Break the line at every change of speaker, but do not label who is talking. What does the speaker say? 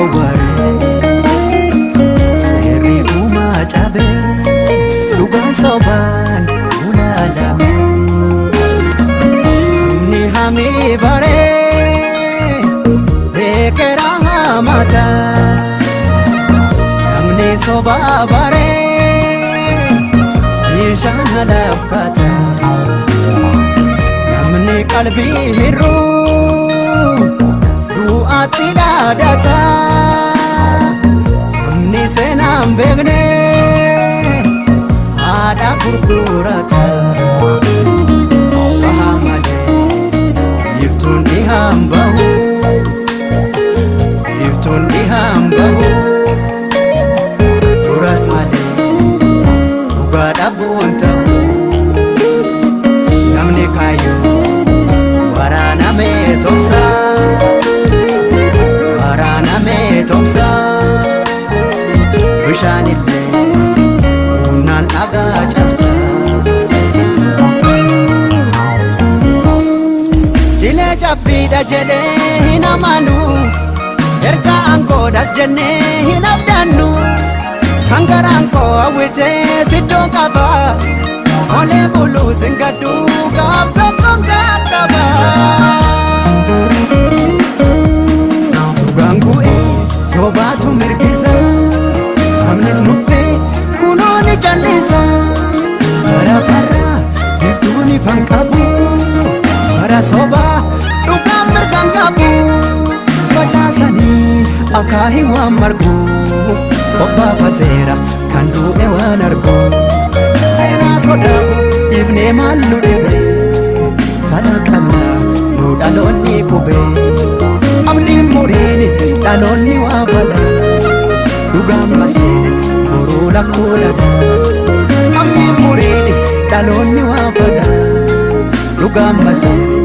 awwaare, seerri gumaa cabe, dhugaan sobaan funaaname. Namni hamii baree beekera hamata, namni sobaa baree bishaan alaafkata, namni qalbii hir'uu du'aatti dhaadata, namni seenaan beekne haadha gurgurata. Baha malee biiftuun ni hambahu, biiftuun ni hambahu, duras malee dhugaa dhabuun ta'u. Namni kaayyoo waraaname toksa, waraaname toksa, bishaanillee humnaan dhagaa cabsa. Jilee cabbiidha jedhee hin amanu, erga aangoodhas jennee hin abdannu. Kan garaan koo hawwitee siddoo qaba, olee buluus hin gaddu gaaf tokkoon qaqqaba. Dhugaan bu'ee sobaatu mirgisa, sabnis nuffee kunoo ni callisa. Bara farra biiftuun ifan qabu, bara sobaa dhugaan mirgaan qabu. Facaasanii akaahii waan margu, obbaafateera kan du'e waan argu. Seenaa sodaabu dhiifnee maallu dhibe, fala qabna nu dhaloonni qube. Abdiin muriin dhaloonni waa fala, dhugaan maseene boruu lakkuu dhadha. Abdiin muriin dhaloonni waa fala, dhugaan maseene.